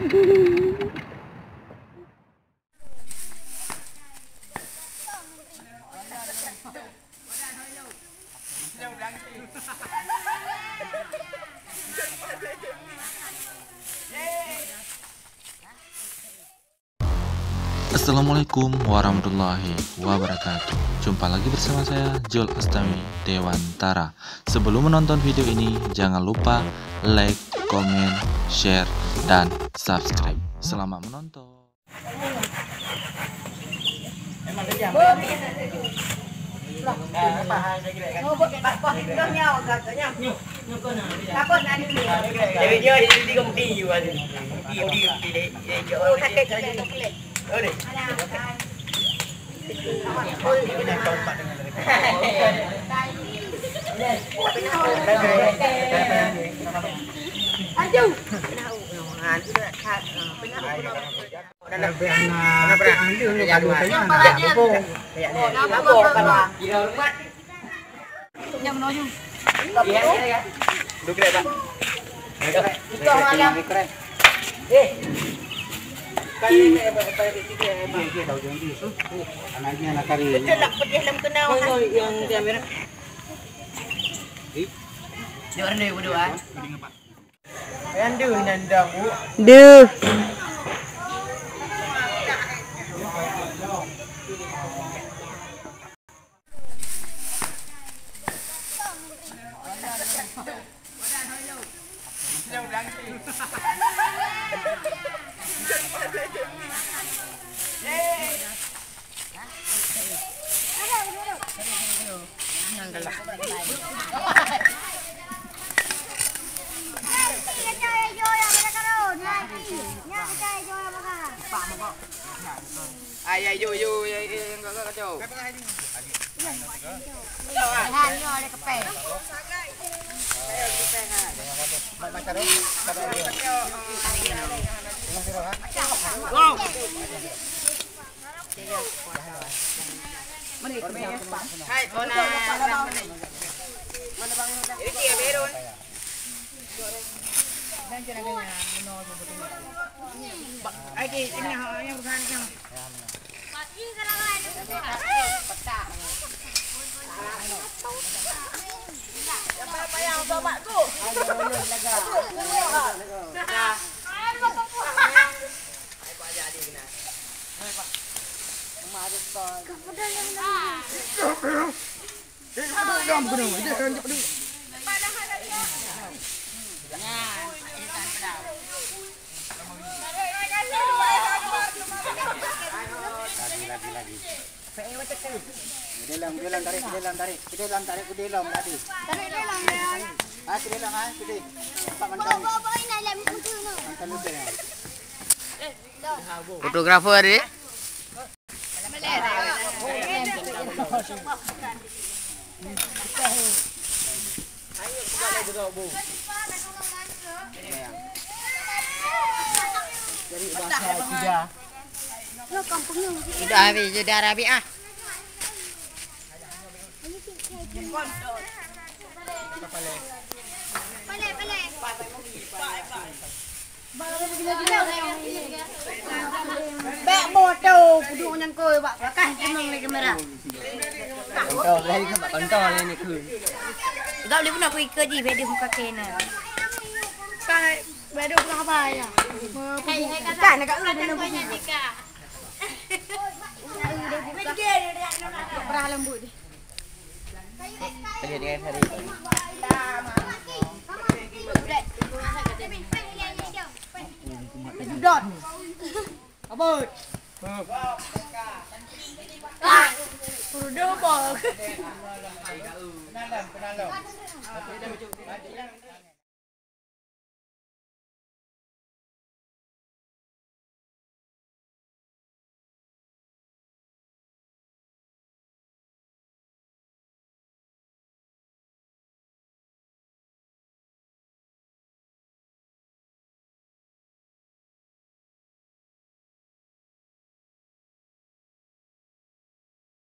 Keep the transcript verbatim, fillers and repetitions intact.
Assalamualaikum warahmatullahi wabarakatuh. Jumpa lagi bersama saya, Jul Astawi Dewantara. Sebelum menonton video ini, jangan lupa like, komen, share, dan subscribe. Selamat menonton. Deuh. Ai, ai, yo, yo, yo, eh, enggak, enggak, kacau. Lagi, lagi, lagi. Di dalam, di dalam, tarik, di dalam, tarik. Di dalam, tarik, di dalam, tadi. Ah, di dalam, ah, sini. Nampak mantap. Mantap betul, ya. Fotografer, dek. Sudah habis, sudah habis, ah. Bak moto puduk nyang koi bak bakah cemong lagi merah. Kontol lagi kan, kontol lagi ni kun. Gak boleh pun aku ikut je, beda muka kena. Kan beda muka apa ya? Kan nak kat mana? Perah lembut deh. Dot. Abot. Ah, puru dobol.